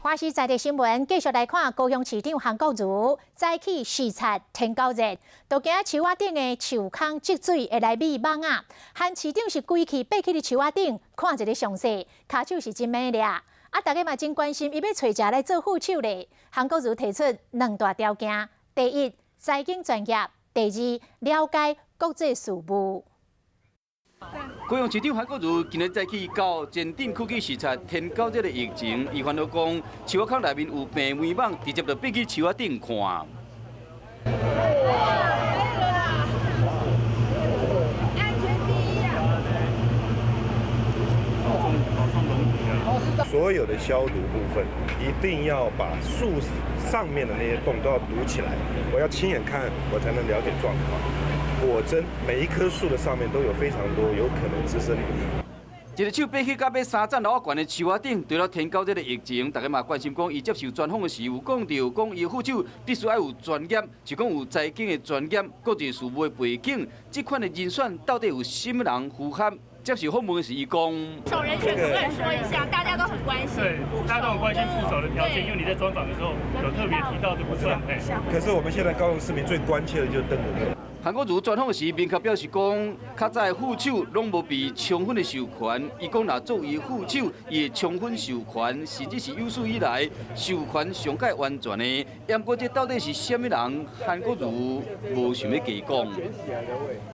華視在地新聞繼續來看高雄市長韓國瑜早起視察天狗節，就驚樹仔頂的樹空積水會來覕蠓仔。韓市長是規氣爬去佇樹仔頂看一个詳細，跤手是真猛咧。啊，大家嘛真關心，伊欲揣誰來做副手咧？韓國瑜提出兩大條件：第一，財經專業；第二，了解國際事務。高雄市長韓國瑜今日早起到前鎮區去視察天狗節的疫情，伊煩惱講樹仔空內面有病媒蠓，直接就爬去樹仔頂看。安全第一啊！所有的消毒部分，一定要把樹上面的那些洞都要堵起來，我要親眼看，我才能了解狀況。果真，每一棵樹的上面都有非常多有可能滋生。一个手爬去到欲三層樓仔懸的樹仔頂，除了天狗節的疫情，大家嘛關心講，伊接受專訪的時有講著，講伊副手必須愛有專業，就講有財經的專業、國際事務的背景，這款的人選到底有啥物人符合？接受訪問的時，伊講：副手人選可不可以說一下？大家都很關心。對，大家都很關心副手的條件，因為你在專訪的時候有特別提到這部分。可是我們現在高雄市民最關切的就是鄧文樂。韓國瑜專訪時明確表示講，較早的副手攏無被充分的授權。伊講若作為副手，伊會充分授權，甚至是有史以來授權上蓋完全的。毋過這到底是啥物人？韓國瑜無想欲加講。